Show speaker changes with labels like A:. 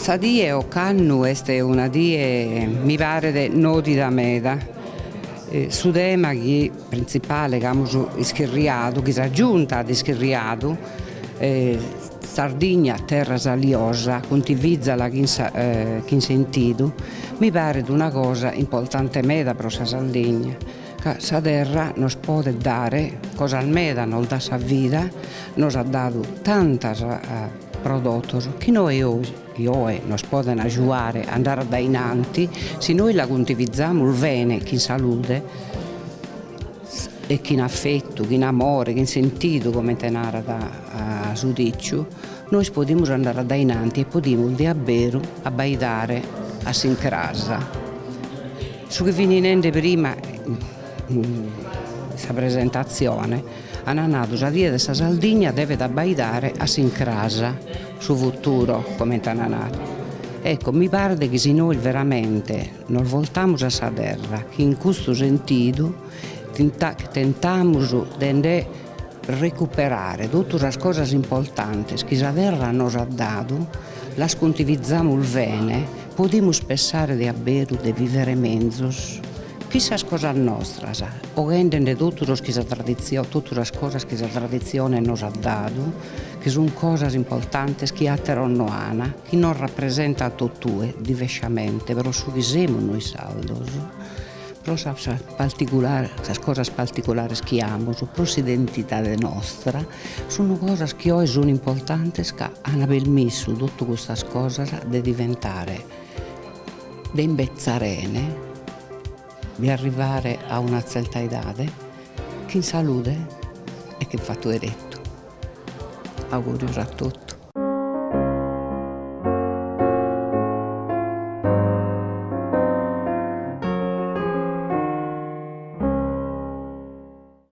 A: Sa die ocannu est una die, mi paret, nodida meda. Su tema chi printzipale chi amus ischirriadu, chi sa Giunta at ischirriadu, Sardigna terra saliosa, cuntivizala chin chin sentidu, mi paret una cosa importante meda pro sa Sardigna, ca sa terra nos podet dare cosas meda, nos dat sa vida, nos at dadu tantas prodotos chi nois chi oe nos poden agiuare a andare a dae in anti, si nois la cuntivizamus bene chin salude e chin afetu, chin amore, chin sentidu, comente narat su diciu, nois podimus andare a dae in anti e podimus de abberu abbaidare a s'incras. Su chi fini nende prima in sa presentatzione, Ana nadu sa die de sa Sardigna devet abbaidare a s'incras, su futuro, comente ana nadu. Ecco, mi paret chi si nois veramente nos voltamus a sa terra, chin custu sentidu tentamus de nde recuperare totu sas cosas importantes chi sa terra nos at dadu, las contivizamus bene, podimus pessare de abberu de vivere menzus. Chi sas cosas nostras, 'oghende nde totu sos chi sa totu sas cosas chi sa traditzione nos at dadu, chi sun cosas importantes chi àteros no an, chi nos rapresentan totue, divesciamente, pro su chi semus nois sardos, pro sas particulare sas cosas particulares chi amus, pro s'identidade nostra, sun cosas chi oe sun importantes ca an permissu totu custas cosas de diventare de imbetzare 'ene, de arrivare a una tzerta edade chin salude e chin fatu 'eretu. Augurios a totu.